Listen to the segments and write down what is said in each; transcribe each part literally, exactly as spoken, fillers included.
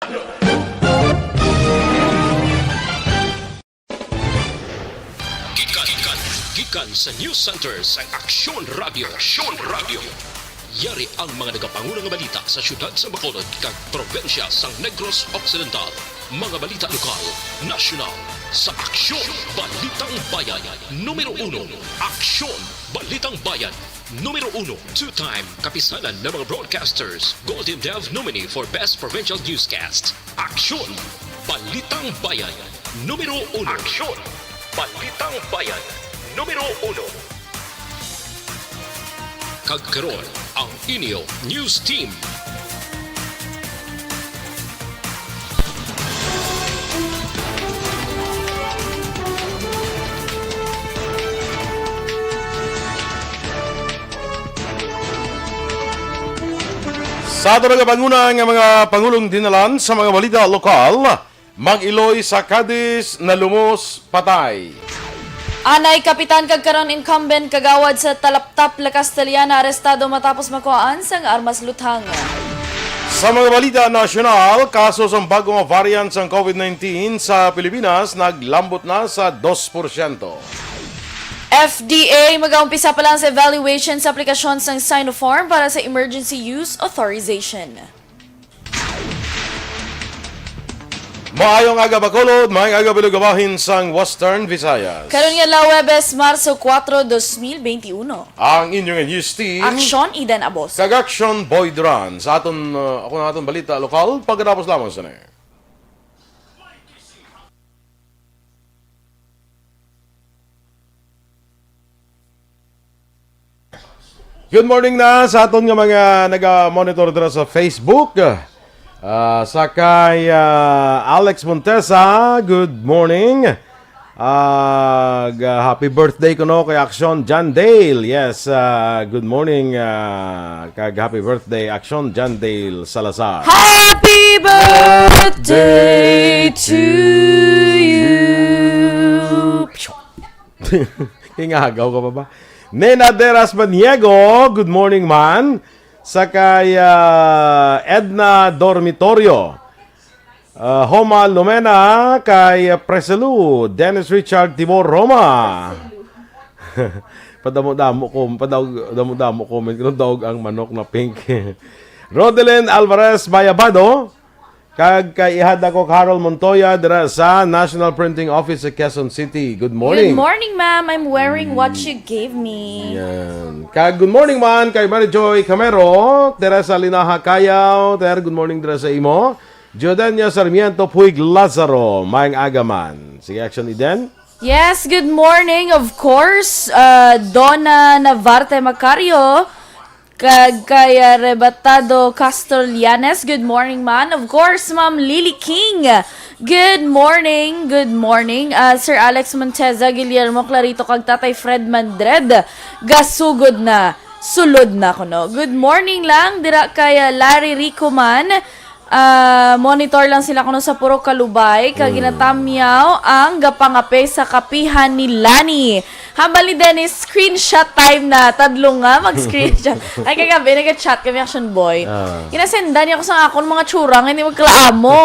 Gikan, gikan, gikan sa News Center sang Aksyon Radio. Aksyon Radio. Yari ang mga nagapanguna nga balita sa siyudad sa Bacolod kag probinsya sang Negros Occidental. Mga balita lokal, nasyonal, sa Aksyon Balitang Bayan. Numero uno, Aksyon Balitang Bayan. Numero uno, two-time Kapisanan ng mga Broadcasters Golden Dove nominee for Best Provincial Newscast. Aksyon Balitang Bayan. Numero uno. Aksyon Balitang Bayan. Numero uno. Kag karon, ang inyo news team. Sa aton nagapanguna nga mga pangulong dinalan sa mga balita lokal, mag-iloy sa Cadiz, nalumos, patay. Anay kapitan kag karon incumbent kagawad sa Talaptap, La Castellana arestado matapos makuhaan sang armas luthang. Sa mga balita nasyonal, kaso sang bago nga variant sang COVID nineteen sa Pilipinas naglambot na sa dos porsyento. F D A magaumpisa pa lang sa evaluation sa aplikasyon sang Sinopharm para sa emergency use authorization. Maayong aga, Bacolod. Maayong aga, Bilog Abahin sang Western Visayas. Karon nga adlaw, Huwebes, Marso kuwatro, dos mil benti uno. Ang inyong news team. Aksyon, Eden Abos. Kag Aksyon, Boy Duran. Sa aton, uh, ako na aton balita lokal, pagkatapos lamang sa ni. Good morning na sa aton nga mga naga-monitor dira sa Facebook. Ah, sa kay, ah, Alex Montesa, good morning. Ah, ga-, happy birthday kuno kay Aksyon John Dale. Yes, ah, good morning, ah, kag happy birthday, Aksyon John Dale Salazar. Happy birthday to you. Ingagaw ka pa ba? Nena Deras Maniego, good morning, man. Sa kay, ah, Edna Dormitorio. Ah, Homa Lumena, kay Preselu, Dennis Richard Tibor Roma. Padamo-damo ko, padamo-damo comment, kung daog ang manok na pink. Rodelyn Alvarez Bayabado, kag kay Ihad Ako Carol Montoya dira sa National Printing Office sa Quezon City. Good morning. Good morning, ma'am. I'm wearing what you gave me. Yan. Kag good morning man kay Mary Joy Camero, Teresa Linaha Cayaw, Ter, good morning dira sa imo. Jordania Sarmiento Puig Lazaro, maayong aga man. Sige, Aksyon Eden. Yes, good morning, of course, uh, Donna Navarte Macario, kag kay, uh, Rebatado Castor Llanes. Good morning, man. Of course, Ma'am Lily King. Good morning, good morning. Uh, Sir Alex Monteza, Guillermo Clarito, kag Tatay Fred Mandred. Gasugod na. Sulod na kuno. Good morning lang dira kay, uh, Larry Rico man. Ah, monitor lang sila kuno sa Purok Kalubay, kag Mm. ginatamyaw ang gapangape sa kapihan ni Lani. Hambal ni Dennis, screenshot time na. Tadlong nga mag-screenshot. Ay, kagabi, nag-chat kami, Action Boy. Ah. Ginasendan niya ko sa akon mga tsura nga hindi magkalaamo.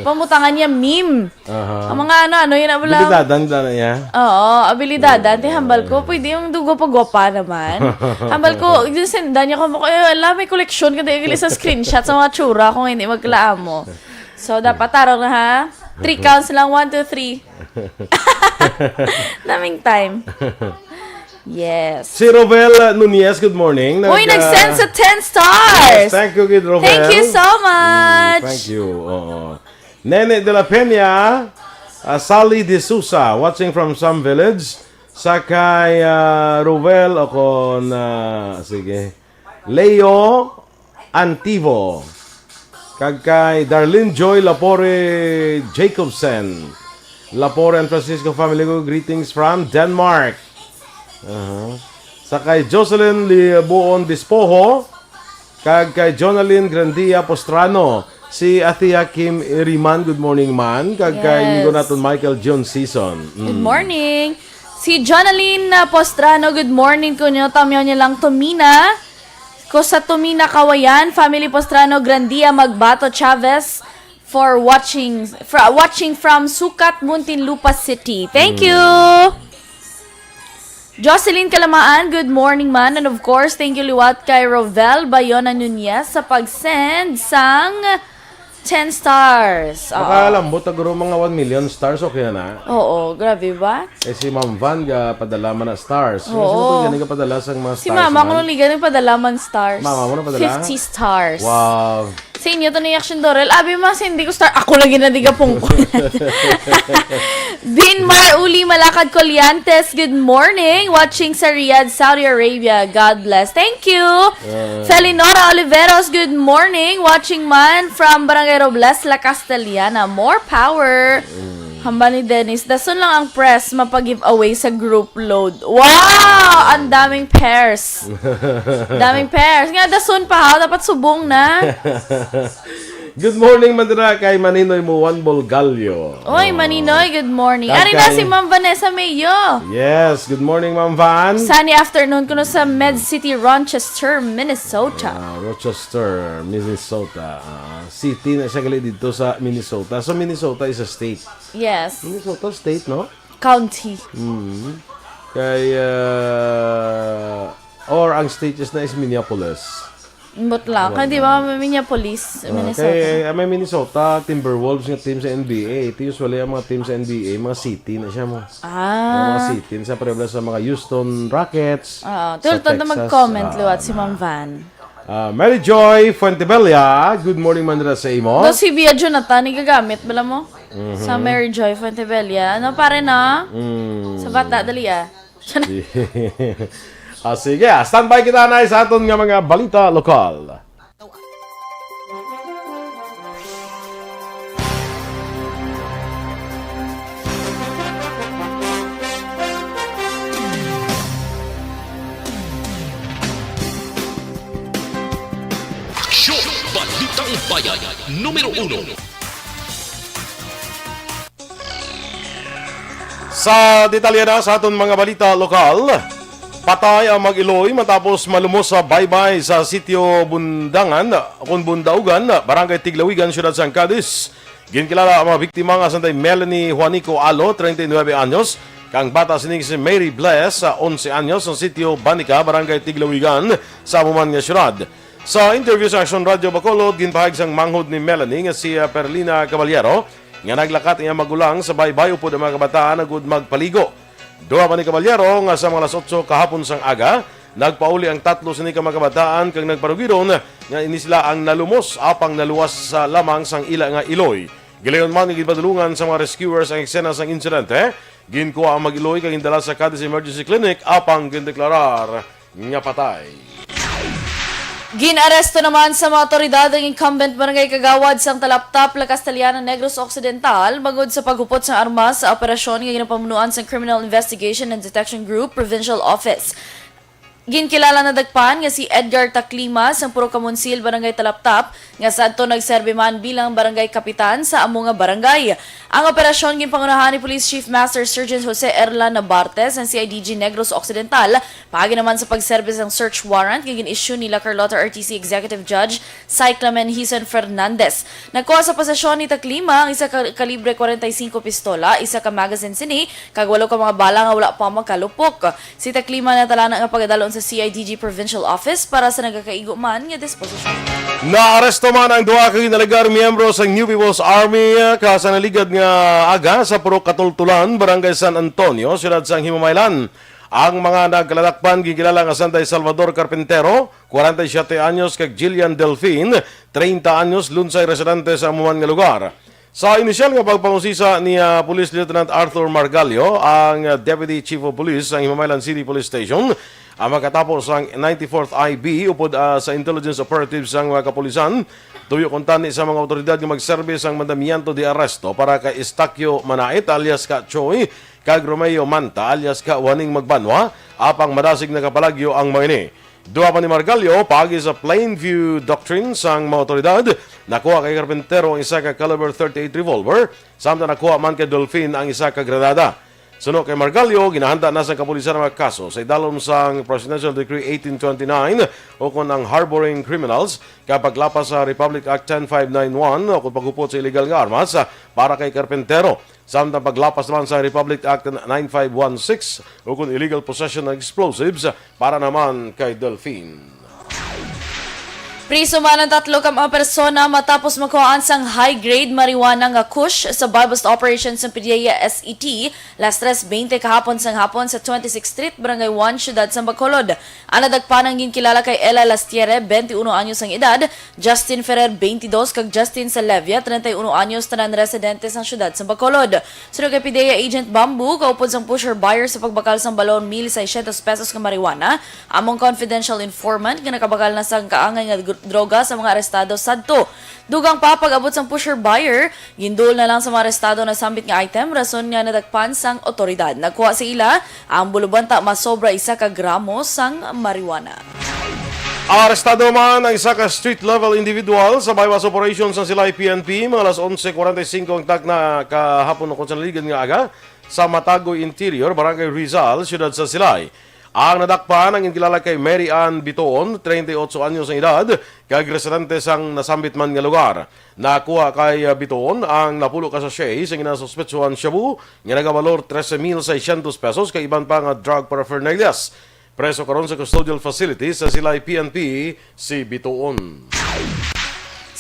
Pamutangan niya meme. Aha. Ang mga ano-ano, yun na wala. Abilidad, ang dala niya. Oo, abilidad. Dati hambal ko, pwede yung dugo pa gwapa naman. Hambal ko, yung senda niya ko, eh, ala, may koleksyon ka dahil sa screenshot sa mga tsura kung hindi magkalaamo. So, dapat taro na, ha? Three counts lang, one, two, three. Daming time. Yes. Si Rovel Nunez, good morning. Uy, Nag, nag-send ah, sa ten stars. Yes, thank you, kid Rovel. Thank you so Mm, much. thank you. Oo. Nene de la Peña, ah, Sally De Sousa, watching from Sam Village. Sa kay, ah, Rovel o kon, ah, sige. Leo Antivo. Kag kay Darlene Joy Lapore Jacobsen. Lapore and Francisco family ko, greetings from Denmark. Aha. Sa kay Jocelyn Libuon Dispoho, kag kay Jonalyn Grandia Postrano, si Athea Kim Iriman, good morning man, kag kay Yes. amigo naton Michael John Season. Good Mm. morning. Si Jonalyn, uh, Postrano, good morning ko nyo. Tamyaw niya lang Tomina. Ko sa Tomina, Kawayan, family Postrano, Grandia, Magbato, Chavez, for watching, fr- watching from Sucat, Muntinlupa City. Thank you! Jocelyn Kalamaan, good morning man. And of course, thank you liwat kay Rovel Bayona Nunez sa pag-send sang ten stars. Oo. Baka alam mo, taguro mga one million stars, okay na na. Oo, grabe ba? Eh, si Ma'am Van, ga padala man na stars. Sino Oo. to gani ga padala sang mga Si stars, Mama, man? Kung naligan, nagpadala man stars. Mama mo na padala? Fifty stars. Wow. Sa inyo to ni Action Dorel. Abi, mas hindi ko star. Ako lagi na di gapungkol. Dinmar Uli Malakad Coliantes, good morning. Watching sa Riyadh, Saudi Arabia. God bless. Thank you. Ah. Felinora Oliveros, good morning. Watching man from Barangay Robles, La Castellana. More power. Mm. Hamba ni Dennis, dason lang ang press mapag-giveaway sa group load. Wow! Ang daming pairs. Daming pairs. Nga, dason pa ha, dapat subong na. Good morning, Mandra, kay Maninoy Muan Bolgalyo. Oy, Oh. Maninoy, good morning. Kag Ari na kay si Ma'am Vanessa Mayo. Yes, good morning, Ma'am Van. Sunny afternoon kuno sa Med City, Rochester, Minnesota. Ah, Rochester, Minnesota. Ah, city na siya gali dito sa Minnesota. So, Minnesota is a state. Yes. Minnesota state, no? County. Mm. Kay, ah, or ang state is na is Minneapolis. Ambot lang. Wala. Kay di ba, may Minneapolis, Ah, Minnesota? Kay, ah, may Minnesota Timberwolves nga team sa N B A. Ito usually ang mga team sa N B A, mga city na siya mo. Ah. Mga city. Sa pareho sa mga Houston Rockets, Oo. sa Tulad na Texas, mag-comment ah, liwat si na. Ma'am Van. Ah, Mary Joy Fuentebella, good morning, Mandra, sa imo. No, si Bia Jonathan, igagamit, bala mo? Mhm. Sa Mary Joy Fuentebella. Ano, pare, no? Mm. Sa bata, dali, ah. Ah, sige, ah, standby kita na sa aton nga mga balita lokal. Aksyon! Balitang Bayan, numero uno. Sa detalye na sa aton mga balita lokal, patay ang mag-iloy matapos malumos sa baybay sa sitio Bundangan, kun Bundaugan, Barangay Tiglawigan, Siyudad sang Cadiz. Ginkilala ang mga biktima nga sanday Melanie Juanico Alo, treinta y nueve anyos, kang bata sining si Mary Bless, sa onse anyos, sa sitio Banica, Barangay Tiglawigan, sa amo man nga siyudad. Sa interview sa Aksyon Radyo Bacolod, ginpahayag sang manghod ni Melanie nga si, ah, Perlina Caballero nga naglakat ang iyang magulang sa baybay upod ang mga kabataan agud magpaligo. Duha pa ni Caballero nga sa mga alas otso kahapon sang aga, nagpauli ang tatlo sini ka mga kabataan kag nagparugiron nga ini sila ang nalumos apang naluwas sa lamang sang ila nga iloy. Gilayon man nga ginpadulungan sa mga rescuers ang eksena sang insidente, ginkuha ang mag-iloy kag gindala sa Cadiz Emergency Clinic apang gindeklarar nga patay. Gin-aresto naman sa mga awtoridad ang incumbent barangay kagawad sang Talaptap, La Castellana, Negros Occidental, bangod sa paghupot sang armas sa operasyon nga ginapamunuan sang Criminal Investigation and Detection Group Provincial Office. Ginkilala nadagpan nga si Edgar Taklima sang Purok Kamonsil, Barangay Talaptap, nga sadto nagserbi man bilang barangay kapitan sa amo nga barangay. Ang operasyon ginpangunahan ni Police Chief Master Sergeant Jose Erlan Nabarte sang C I D G Negros Occidental, paagi naman sa pagserbi sang search warrant nga gin-issue nila Carlota R T C Executive Judge Cyclamen Hison Fernandez. Nakuha sa posesyon ni Taklima ang isa ka kalibre forty-five pistola, isa ka magazine sini, kag walo ka mga bala nga wala pa makalupok. Si Taklima natalana nga pagadalon sa C I D G Provincial Office para sa nagakaigo man nga disposisyon. Naaresto man ang duha ka ginalegar miyembro sa New People's Army, ah, ka sa naligad nga aga sa Purok Katultulan, Barangay San Antonio, Siyudad sang Himamaylan. Ang mga nagkaladakpan ginkilala nga sanday Salvador Carpintero, kwarenta y siyete anyos, kag Jillian Delfin, treinta anyos, lunsay residente sa amo man nga lugar. Sa inisyal nga pagpangusisa ni, ah, Police Lieutenant Arthur Margallo, ang, ah, Deputy Chief of Police sang Himamaylan City Police Station, ang makatapos sang ninety-fourth I B upod, ah, sa intelligence operatives sang mga kapulisan, tuyo kuntani sa mga awtoridad nga magserbi sang mandamiento de arresto para kay Estaquio Manait alias ka Choy kag Romeo Manta alias ka Waning Magbanwa, apang madasig nakapalagyo ang mga ini. Duha pa ni Margallo, paagi sa plain view doctrine sang mga awtoridad, nakuha kay Carpintero ang isa ka caliber thirty-eight revolver, samtang nakuha man kay Dolphin ang isa ka granada. Suno kay Margallo, ginahanda na sa kapulisan ang mga kaso sa idalom sang Presidential Decree eighteen twenty-nine ukon ang harboring criminals kag paglapas sa Republic Act ten five nine one ukon paghupot sa illegal nga armas para kay Carpintero, samtang paglapas naman sa Republic Act nine five one six ukon illegal possession ng explosives para naman kay Delfin. Priso man ang tatlo ka mga persona matapos makuhaan sang high-grade marijuana nga kush sa buy-bust operation sa PDEA SET las tres veinte kahapon sang hapon sa twenty-sixth Street, Barangay one, Siyudad sang Bacolod. Ang nadakpan ang ginkilala kay Ella Lastiere, twenty-uno anyos ang edad, Justin Ferrer, twenty-dos, kag Justin Salevia, treinta y uno anyos, tanan residente sang siyudad sang Bacolod. Suno kay PDEA Agent Bamboo, kaupod sang pusher buyer sa pagbakal sang balon mil seiscientos pesos nga marijuana, among confidential informant nga nakabakal na sang kaangay nga gr-, droga sa mga arestado sadto. Dugang pa, pag-abot sang pusher buyer, ginduol na lang sa mga arestado na sambit nga item, rason nga nadakpan sang otoridad. Nakuha sa ila ang bulubanta masobra isa ka gramo sang marijuana. Arestado man ang isa ka street-level individual sa buy-bust operation sang Silay P N P, mga alas onse cuarenta y cinco ang takna kahapon ukon sa naligan nga aga sa Matagoy Interior, Barangay Rizal, siyudad sa Silay. Ang nadakpan ang ginkilala kay Mary Ann Bitoon, treinta y ocho anyos ang edad, kag residente sang nasambit man nga lugar. Nakuha kay, ah, Bitoon ang napulo ka sachet sa ginasuspetsuhan shabu nga nagabalor trese mil seiscientos pesos kag iban pa nga drug paraphernalias. Preso karon sa custodial facility sa Silay P N P si Bitoon.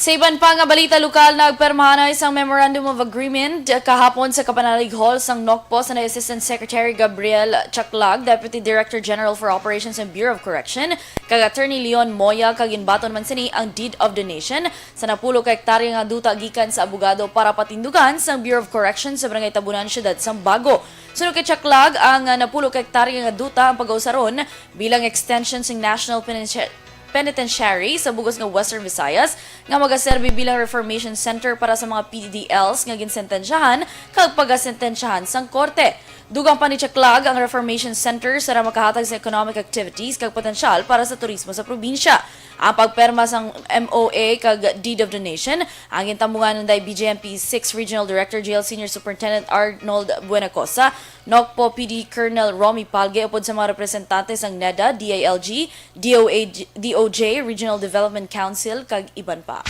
Sa iban pa nga balita lokal, nagpermahan na isang Memorandum of Agreement kahapon sa Kapanalig Hall sang NOCPO sa Assistant Secretary Gabriel Chaclag, Deputy Director General for Operations and Bureau of Correction, kag Attorney Leon Moya, kag ginbaton man sini ang Deed of Donation sa napulo ka hektarya nga duta gikan sa abogado para patindugan sang Bureau of Corrections sa Barangay Tabunan, Siyudad sang Bago. Suno kay Chaclag, ang, ah, napulo ka hektarya nga duta ang pagausaron bilang extension sing National Penitenti-, Penitentiary sa bug-os nga Western Visayas nga magaserbi bilang reformation center para sa mga P D Ls nga ginsentensyahan kag pagasentensyahan sang korte. Dugang pa ni Chaclag, ang reformation center sara makahatag sa economic activities kag potensyal para sa turismo sa probinsya. Ang pagperma sang M O A kag Deed of Donation ang gintambungan ni B J M P six Regional Director Jail Senior Superintendent Arnold Buenacosa, NOCPO P D Colonel Romy Palge, upod sa mga representante sang NEDA, D I L G, D O A, D O J, Regional Development Council, kag iban pa.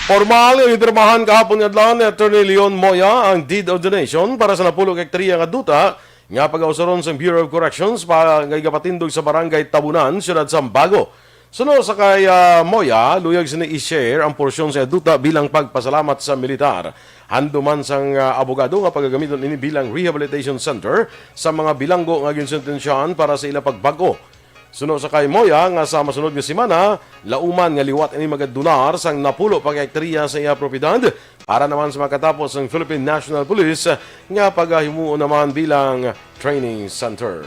Formal nga ginpirmahan kahapon nga adlaw ni Attorney Leon Moya ang Deed of Donation para sa napulo ka hektarya nga duta nga pagausaron sang Bureau of Corrections pa nga igapatindog sa Barangay Tabunan, Siyudad sang Bago. Suno sa kay, ah, Moya, luyag sini i-share ang porsyon sa duta bilang pagpasalamat sa militar. Handuman sang, ah, abogado nga pagagamiton ini bilang rehabilitation center sa mga bilanggo nga ginsentensyahan para sa ila pagbag-o. Suno sa kay Moya nga sa masunod nga semana, lauman nga liwat ini magadonar sang napulo pa ka hektarya sa iya propiedad para naman sa makatapos ang Philippine National Police nga pagahimuon naman bilang training center.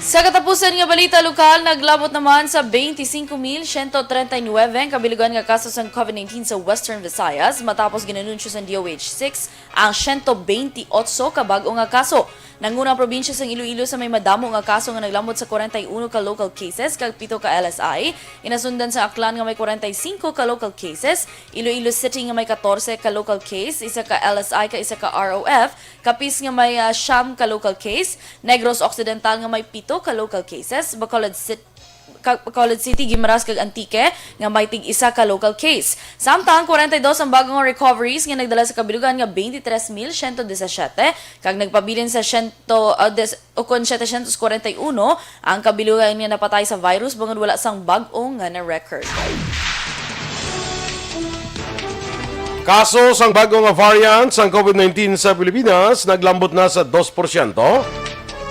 Sa katapusan nga balita lokal, naglabot naman sa twenty-five mil siyento treinta y nuebe ang kabilugan nga kaso sang COVID nineteen sa Western Visayas matapos ginanunsyo sang D O H six ang siyento twenty-otso ka bag-o nga kaso. Nanguna ang probinsya sang Iloilo sa may madamo nga kaso nga naglambot sa kwarenta y uno ka local cases kag pito ka L S I. Inasundan sang Aklan nga may kwarenta y singko ka local cases, Iloilo City nga may katorse ka local case, isa ka L S I kag isa ka R O F, Capiz nga may, ah, siyam ka local case, Negros Occidental nga may pito ka local cases, Bacolod City kag Bacolod City, Guimaras kag Antique nga may tig-isa ka local case. Samtang, kwarenta y dos ang bag-o nga recoveries nga nagdala sa kabilugan nga twenty-three mil siyento disasiyete kag nagpabilin sa siyento, ah, des-, ukon setecientos kwarenta y uno ang kabilugan nga napatay sa virus bangod wala sang bag-o nga na-record. Kaso sang bag-o nga variant sang COVID nineteen sa Pilipinas naglambot na sa dos porsyento.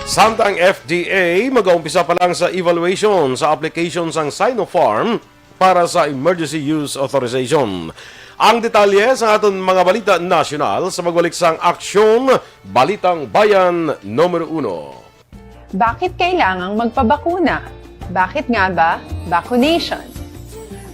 Samtang ang F D A magaumpisa pa lang sa evaluation sa application sang Sinopharm para sa emergency use authorization. Ang detalye sa aton mga balita nasyonal sa pagbalik sang Aksyon, Balitang Bayan Numero Uno. Bakit kailangang magpabakuna? Bakit nga ba vaccination?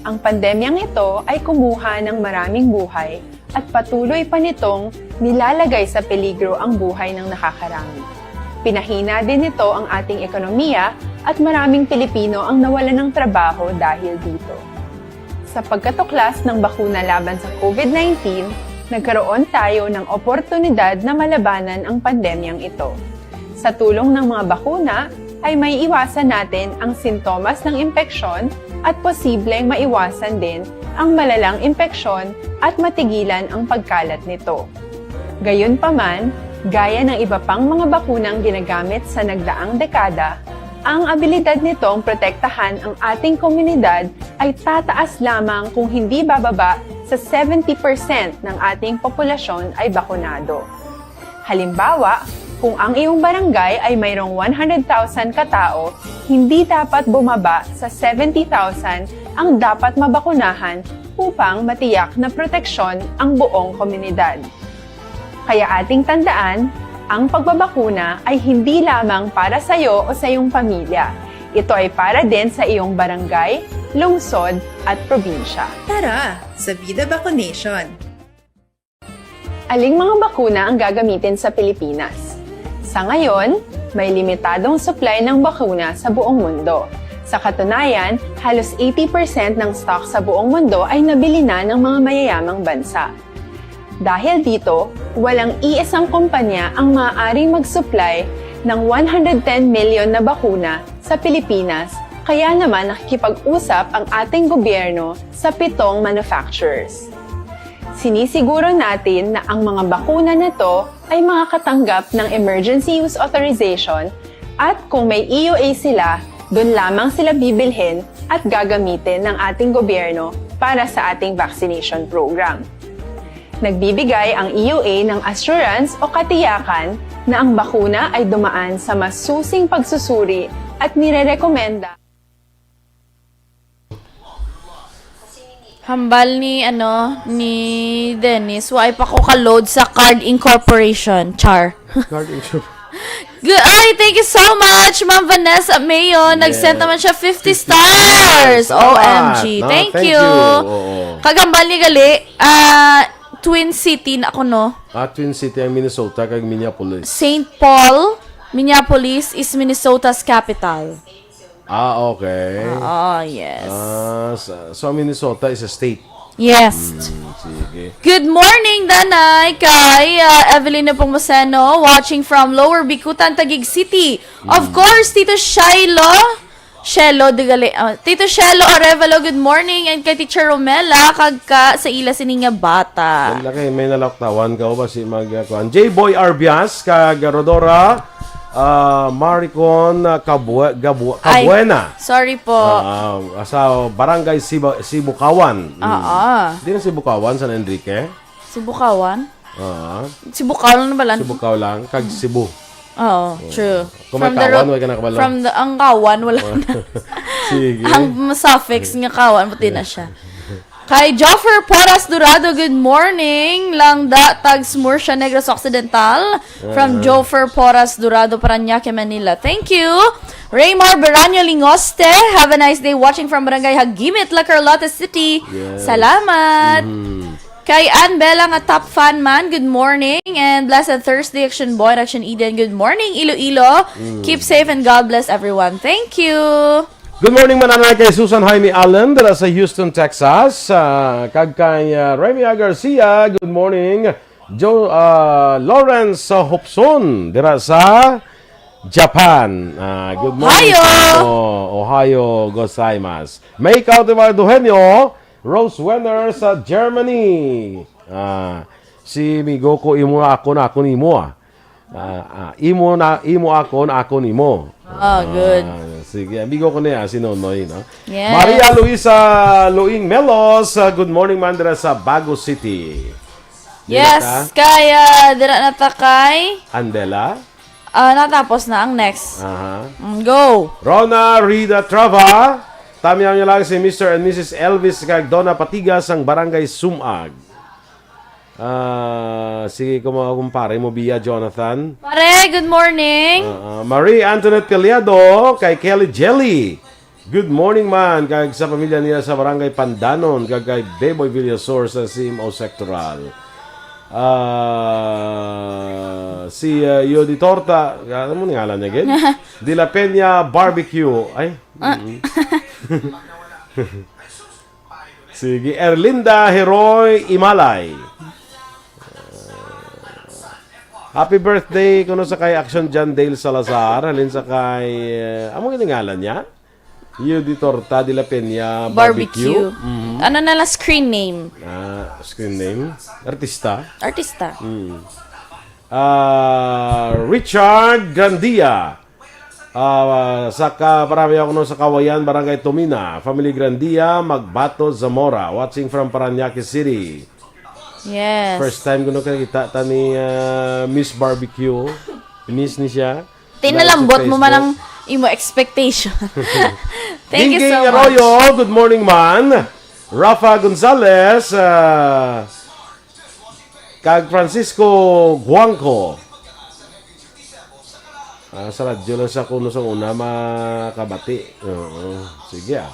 Ang pandemyang ito ay kumuha ng maraming buhay at patuloy pa nitong nilalagay sa peligro ang buhay ng nakakarami. Pinahina din nito ang ating ekonomiya at maraming Pilipino ang nawalan ng trabaho dahil dito. Sa pagkatuklas ng bakuna laban sa COVID nineteen, nagkaroon tayo ng oportunidad na malabanan ang pandemyang ito. Sa tulong ng mga bakuna, ay may iwasan natin ang sintomas ng impeksyon at posibleng maiwasan din ang malalang impeksyon at matigilan ang pagkalat nito. Gayunpaman, gaya ng iba pang mga bakunang ginagamit sa nagdaang dekada, ang abilidad nitong protektahan ang ating komunidad ay tataas lamang kung hindi bababa sa seventy percent ng ating populasyon ay bakunado. Halimbawa, kung ang iyong barangay ay mayroong one hundred thousand katao, hindi dapat bumaba sa seventy thousand ang dapat mabakunahan upang matiyak na proteksyon ang buong komunidad. Kaya ating tandaan, ang pagbabakuna ay hindi lamang para sa iyo o sa iyong pamilya. Ito ay para din sa iyong barangay, lungsod, at probinsya. Tara, sa Vida Vaccination! Aling mga bakuna ang gagamitin sa Pilipinas? Sa ngayon, may limitadong supply ng bakuna sa buong mundo. Sa katunayan, halos eighty percent ng stock sa buong mundo ay nabili na ng mga mayayamang bansa. Dahil dito, walang iisang kumpanya ang maaaring mag-supply ng one hundred ten million na bakuna sa Pilipinas, kaya naman nakikipag-usap ang ating gobyerno sa pitong manufacturers. Sinisiguro natin na ang mga bakuna na to ay makakatanggap ng emergency use authorization at kung may E U A sila, doon lamang sila bibilhin at gagamitin ng ating gobyerno para sa ating vaccination program. Nagbibigay ang E U A ng assurance o katiyakan na ang bakuna ay dumaan sa masusing pagsusuri at nirerekomenda. Hambal ni, ano, ni Dennis, wa pa ko ka-load sa Card Incorporation. Char. Card insurance. Good. Ay, thank you so much, Ma'am Vanessa Mayo. Nag-send Yeah. naman siya fifty fifty stars. stars. Salamat. O M G. No, Thank thank you. you. Oo. Kag hambal ni gali, ah, Twin City na ako, no? Ah, Twin City ang Minnesota kag Minneapolis. Saint Paul, Minneapolis is Minnesota's capital. Ah, okay. Oo, yes. Ah, sa, so Minnesota is a state. Yes. Mm, sige. Good morning, Danay, kay, ah, Evelyn Nepomuceno, watching from Lower Bicutan, Taguig City. Of Mm. course, Tito Shiloh. Shelo, di gali, ah, Tito Shelo Arevalo, good morning. And kay Teacher Romela, kag ka, sa ila sini nga bata. Yan laki, may nalaktawan ka o ba si mag, uh, kuan? J Boy Arbias, kag Rodora, ah, Maricon, ah, Kabue-, Gabue-, Ay, Cabuena. sorry po. Ah, ah, sa Barangay Siba-, Sibukawan. Mm. Oo. Di na Sibukawan, San Enrique? Sibukawan? Ah. Sibukawan na ba lang? Sibukaw lang, kag Cebu. Oo, Oo. true. Kung may From the kawan, ro-, way ka nakabalo. from the, ang kawan, wala na. Sige. Ang suffix nga kawan, buti na siya. Kay Joffer Porras Dorado, good morning. Langda, Tags, Murcia, Negros Occidental. From Ah. Joffer Porras Dorado, Parañaque, Manila. Thank you. Raymar Beraño Lingoste, have a nice day watching from Barangay Hagimit, La Carlota City. Yes. Salamat. Mm. Kay Ann Bella nga top fan man, good morning and blessed Thursday, Action Boy and Action Eden. Good morning, Iloilo. Mm. Keep safe and God bless everyone. Thank you. Good morning, mananay kay Susan Jaime Allen dira sa Houston, Texas. Ah, kag kay, ah, Remia Garcia, good morning. Jo-, ah, Lawrence sa Hopson dira sa Japan. Ah, good morning Ohio! sa inyo. Ohio gozaimasu. May Kautiba Eugenio, Rose Wenner sa Germany. Ah, si migo ko imo, ako na, ako nimo, ah. Ah, ah, imo na, imo ako na, ako nimo. Ah, good. Ah, sige, amigo ko niya, si Nonoy, no? Yes. Maria Luisa Luing Melos, ah, good morning, man, dira sa Bago City. Dira Yes, ka? kaya dira na ta kay Andela? Ah, natapos na ang next. Aha. Mm, go. Rona Rida Trava, tamiyaw niya lang si Mister and Missus Elvis kag Donna Patigas sang Barangay Sumag. Ah, sige ko, mga kumpare mo, Bia Jonathan. Pare, good morning. Ah, ah, Marie Antoinette Peleado, kay Kelly Jelly. Good morning, man, kag sa pamilya niya sa Barangay Pandanon, kag kay Beboy Villasor sa C M O Sectoral. Ah, si, ah, Yodi Torta, ano mo ni ngalan niya, gid? De La Peña Barbecue. Ay. Ah. Mm. Sige, Erlinda Heroy Imalay. Happy birthday kuno sa kay Action John Dale Salazar, halin sa kay, eh, amo gani ngalan niya? Yudi Torta de la Peña Barbecue. Barbecue. Mhm. Ano na lang screen name? Ah, screen name? Artista? Artista. Mm. Ah, Richard Grandia. Ah, sa ka-, marami ako no sa Kawayan, Barangay Tumina. Family Grandia, Magbato, Zamora. Watching from Parañaque City. Yes. First time ko nakakita ta ni, ah, Miss Barbecue. Miss ni siya. Tinalambot mo man ang imo expectation. Thank you so much. Arroyo, good morning, man. Rafa Gonzalez, ah, kag Francisco Guangco. Ah, sa radyo lang sa kuno sa una makabati. Oo. Sige, ah.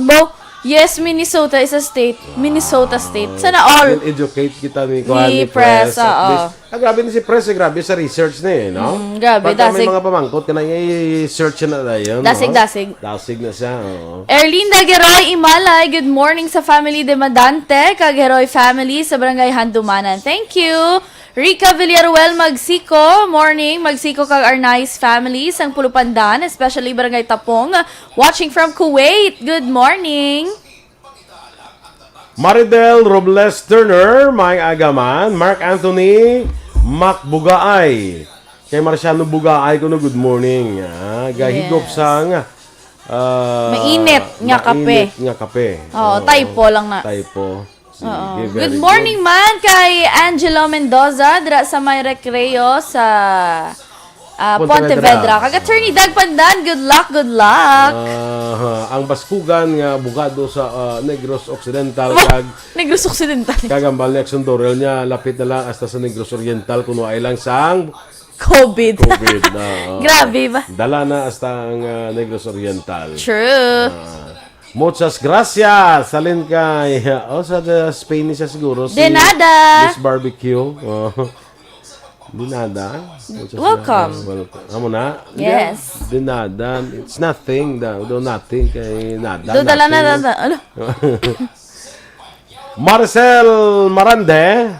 Bo, yes, Minnesota is a state. Minnesota State. Sana all. Then educate kita ni, kuan, ni Press, at oo. Least. Ah, grabe ni si Press, eh, grabe sa research na, eh, no? Mm, grabe, dasig. Pagka may mga pamangkot ka na, i-search na dayon, no? Dasig, dasig. Dasig na siya, oo. Erlinda Geroy Imalay, good morning sa family Demadante, kag Geroy family sa Barangay Handumanan. Thank you. Rica Villaruel Magsico, morning. Magsico kag Arnaiz family sang Pulupandan, especially Barangay Tapong. Watching from Kuwait. Good morning. Maridel Robles Turner, may agaman. Mark Anthony Mac Bugaay. Kay Marciano Bugaay kuno, good morning. Ah, gahigop sang, ah, mainit nga kape. Mainit nga kape. Oo, typo lang na. Typo. Sige, very good. Good morning man kay Angelo Mendoza dira sa may Recreo sa, ah, Pontevedra. Pontevedra. Kag Attorney Dag Pandan, good luck, good luck. Ah, ang baskugan nga abogado sa, ah, Negros Occidental kag Negros Occidental. Kag ang Balneac Dorel niya, lapit na lang hasta sa Negros Oriental, kuno ay lang sang COVID. COVID na, oh. Grabe ba? Dala na hasta ang, ah, Negros Oriental. True. Ah, muchas gracias. Salin kay, oh, sa the Spain siya siguro, si De nada. Miss Barbecue. Oh. De nada. Muchas gracias. Welcome. Welcome. Amo na? Yes. De nada. It's nothing. Da, do nothing kay nada. Do dala na, nothing. Nada. Ano? Marcel Marande.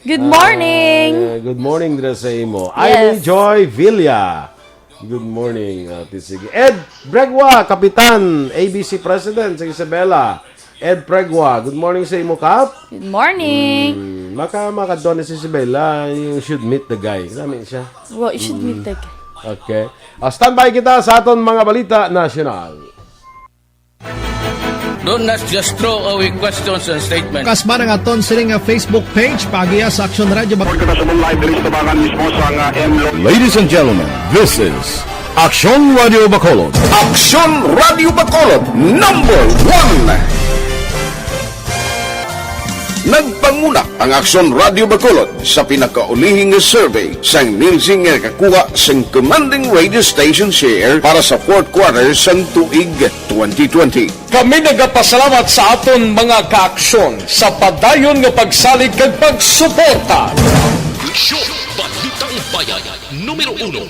Good morning. Ah, good morning, dira sa imo. Yes. Irene Joy Villa. Good morning, Ate Sige. Ed Bregwa, Kapitan, A B C President sa Isabela. Ed Bregwa, good morning sa imo, Kap. Good morning. Mm, maka-, makadto ni si Isabela, you should meet the guy. Kami siya. Well, you should meet the guy. Okay. Ah, standby kita sa aton mga balita nasyonal. Don't just throw away questions and statements. Kasba na nga aton sini nga Facebook page, paagiha sa Aksyon Radio Bac- Report kita sa live diri sa tubangan mismo sa nga M Lo- Ladies and gentlemen, this is Aksyon Radio Bacolod. Aksyon Radio Bacolod, number one. Nagpanguna ang Aksyon Radio Bacolod sa pinakaulihi nga survey sang Nielsen nga nakakuha sang commanding radio station share para sa fourth quarter sang tuig twenty twenty. Kami nagapasalamat sa aton mga kaaksyon sa padayon nga pagsalig kag pagsuporta. Aksyon, Balitang Bayan, numero uno.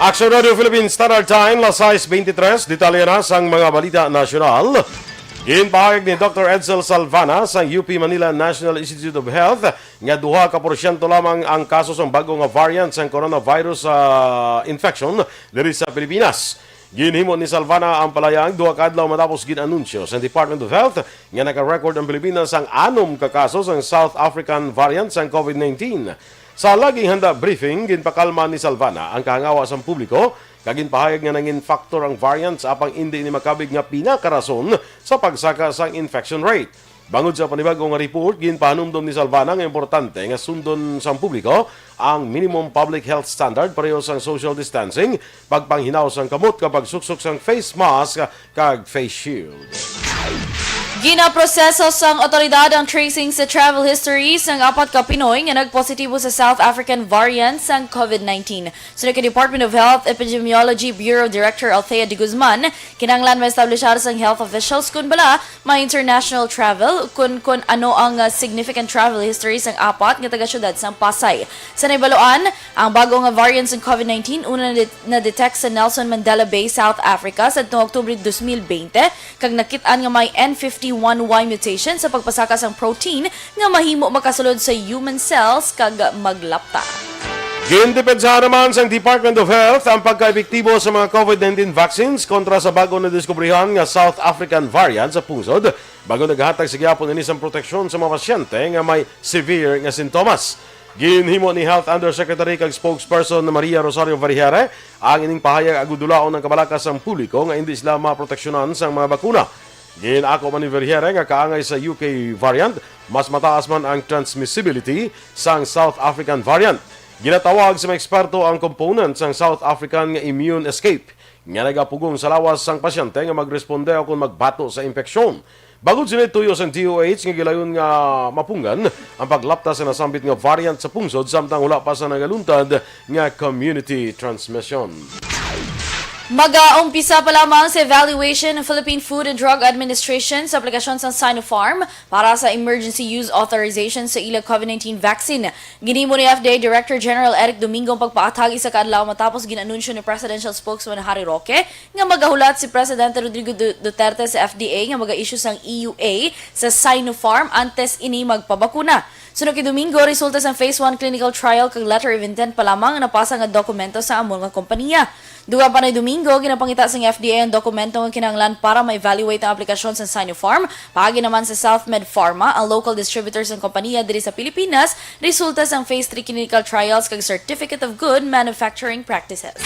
Action Radio Philippines Standard Time, las sais veintitrés. Detalye na sang mga balita nasyonal. Ginpahayag ni Doctor Edsel Salvana sang U P Manila National Institute of Health nga duha ka porsyento lamang ang kaso sang bag-o nga variant sang coronavirus, ah, infection diri sa Pilipinas. Ginhimo ni Salvana ang palayang duha ka adlaw matapos gin-anunsyo sa Department of Health nga naka-record ang Pilipinas sang anom ka kaso sang South African variant sang COVID nineteen. Sa laging handa briefing, ginpakalma ni Salvana ang kahangawa sang publiko kag ginpahayag nga nangin factor ang variants apang indi ini makabig nga pinakarason sa pagsaka sang infection rate. Bangod sa panibag-o nga report, ginpahanumdom ni Salvana nga importante nga sundon sang publiko ang minimum public health standard, pareho sang social distancing, pagpanghinaw sang kamot kag pagsuksok sang face mask kag face shield. Ginaproseso sang awtoridad ang tracing sa travel history sang apat ka Pinoy nga nagpositibo sa South African variant sang COVID nineteen. Suno kay Department of Health Epidemiology Bureau Director Althea de Guzman, kinahanglan ma-establishar sang health officials kon bala may international travel, kon, kon ano ang, uh, significant travel history sang apat nga taga-syudad sang Pasay. Sa nahibaloan, ang bag-o nga variant sang COVID nineteen una na-, na-detect sa Nelson Mandela Bay, South Africa, sadtong Oktubre dos mil bente, kag nakit-an nga may N fifty one Y mutation sa pagpasaka sang protein nga mahimo makasulod sa human cells kag maglapta. Gindepensahan naman sang Department of Health ang pagkaepektibo sa mga COVID nineteen vaccines kontra sa bag-o nadiskubrihan nga South African variant sa pungsod, bag-o naghatag sa gihapon ini sang proteksyon sa mga pasyente nga may severe nga sintomas. Ginhimo ni Health Undersecretary kag Spokesperson Maria Rosario Vergeire ang ining pahayag agud dulaon ang kabalaka sang publiko nga indi sila maproteksyonan sang mga bakuna. Gin-ako man ni Vergeire nga kaangay sa U K variant, mas mataas man ang transmissibility sang South African variant. Ginatawag sa mga eksperto ang component sang South African nga immune escape nga nagapugong sa lawas sang pasyente nga magresponde o kon magbato sa impeksyon. Bangod sini, tuyo sang D O H nga gilayon nga mapunggan ang paglapta sa nasambit nga variant sa pungsod samtang wala pa sa nagaluntad nga community transmission. Mag-aumpisa pa lamang sa evaluation ang Philippine Food and Drug Administration sa aplikasyon sang Sinopharm para sa emergency use authorization sa ila COVID nineteen vaccine. Ginhimo ni F D A Director General Eric Domingo ang pagpaathag isa ka adlaw matapos gin-anunsyo ni Presidential Spokesman Harry Roque nga magahulat si Presidente Rodrigo Du-, Duterte sa F D A nga maga-issue sang E U A sa Sinopharm antes ini magpabakuna. Suno kay Domingo, resulta sang phase one clinical trial kag letter of intent pa lamang ang napasa nga dokumento sa amo nga kompanya. Dugang pa ni Domingo, ginapangita sang F D A ang dokumento nga kinahanglan para ma-evaluate ang aplikasyon sa Sinopharm. Paagi naman sa South Med Pharma, ang local distributor sang kompanya diri sa Pilipinas, resulta sang phase three clinical trials kag Certificate of Good Manufacturing Practices.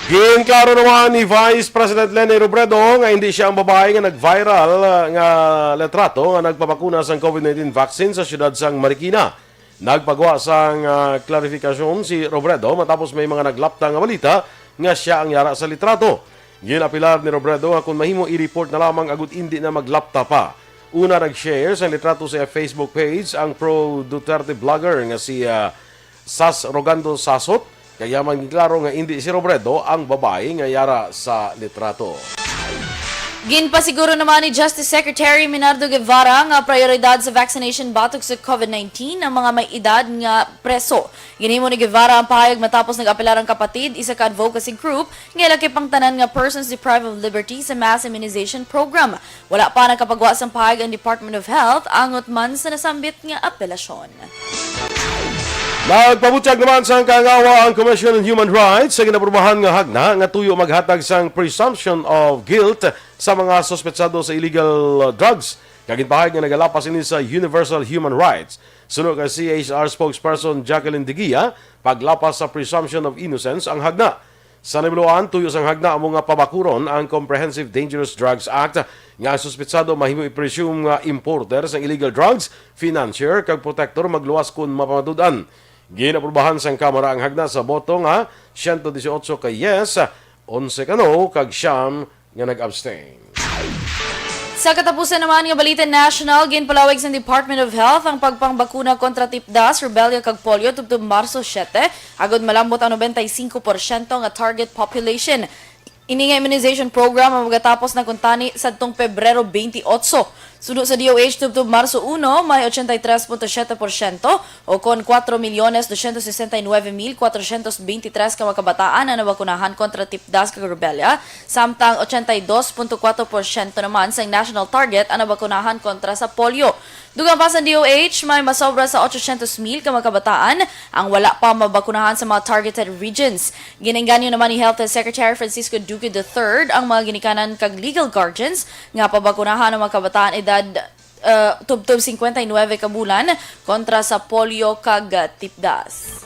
Ginklaro naman ni Vice President Leni Robredo nga hindi siya ang babae nga nag-viral, ah, nga litrato nga nagpabakuna sang COVID nineteen vaccine sa siyudad sang Marikina. Nagpagwa sang, ah, klarifikasyon si Robredo matapos may mga naglapta nga balita nga siya ang yara sa litrato. Ginapilar ni Robredo nga kung mahimo, i-report na lamang agud indi na maglapta pa. Una, nag-share sang litrato sa Facebook page ang pro-Duterte blogger nga si, ah, Sas Rogando Sasot, kag iya man ginklaro nga indi si Robredo ang babayi nga yara sa litrato. Ginpasiguro naman ni Justice Secretary Menardo Guevara nga prioridad sa vaccination batok sa COVID nineteen ang mga may edad nga preso. Ginhimo ni Guevara ang pahayag matapos nag-apelar ang Kapatid, isa ka advocacy group nga ilakip ang tanan nga persons deprived of liberty sa mass immunization program. Wala pa nakapagwa sang pahayag ang Department of Health angot man sa nasambit nga apelasyon. Nagpabutyag naman sang kaanggawa ang Commission on Human Rights sa ginaprubahan nga hagna nga tuyo maghatag sang presumption of guilt sa mga suspetsado sa illegal, uh, drugs, kag ginpahayag nga nagalapas ini sa universal human rights. Suno kay C H R spokesperson Jacqueline Digia, paglapas sa presumption of innocence ang hagna. Sa nahibaluan, tuyo sang hagna amo nga pabakuron ang Comprehensive Dangerous Drugs Act nga ang suspitsado mahimo i-presume nga importer sang illegal drugs, financier, kag protector magluwas kon mapamatud-an. Ginaprubahan sang Kamara ang hagna sa boto nga siyento disiotso ka yes, onse ka no, kag siyam nga nag-abstain. Sa katapusan naman nga balita national, ginpalawig sang Department of Health ang pagpangbakuna kontra tipdas, rubella kag polio tubtob Marso siete, agod malambot ang noventa y cinco porsyento nga target population. Ini nga immunization program ang magatapos na kuntani sadtong Pebrero twenty-eight. Suno sa D O H, tubtob Marso uno, may ochenta y tres punto siete porsyento o kon cuatro millones doscientos sesenta y nueve mil cuatrocientos veintitrés ka mga kabataan ang nabakunahan kontra tipdas kag rubella, samtang ochenta y dos punto kuwatro porsyento naman sang national target ang nabakunahan kontra sa polio. Dugang pa sa D O H, may masobra sa ochocientos mil ka mga kabataan ang wala pa mabakunahan sa mga targeted regions. Ginaengganyo naman ni Health Secretary Francisco Duque the third ang mga ginikanan kag legal guardians nga pabakunahan ang mga kabataan edad, uh, tubtob cincuenta y nueve ka bulan kontra sa polio kag, uh, tipdas.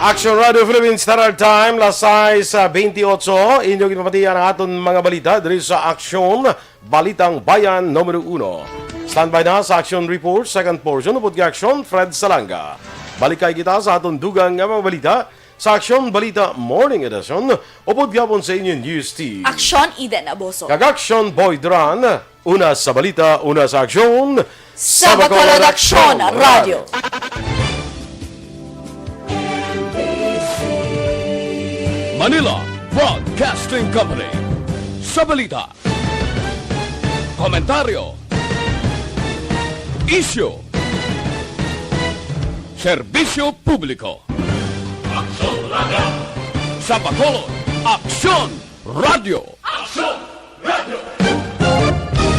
Action Radio Philippines Standard Time, las sais, ah, bentiocho. Inyo ginpamatian ang aton mga balita diri sa Aksyon, Balitang Bayan numero uno. Standby na sa Action Report, second portion, upod kay Aksyon Fred Salanga. Balikay kita sa aton dugang nga mga balita sa Aksyon Balita Morning Edition, upod gihapon sa inyo News Team. Aksyon Eden Aboso. Kag Aksyon Boy Duran. Una sa balita, una sa aksyon, sa Bacolod Aksyon Radio. Manila Broadcasting Company. Sa balita, komentaryo, isyu, serbisyo publiko. Aksyon Radio. Sa Bacolod, Aksyon Radio. Aksyon!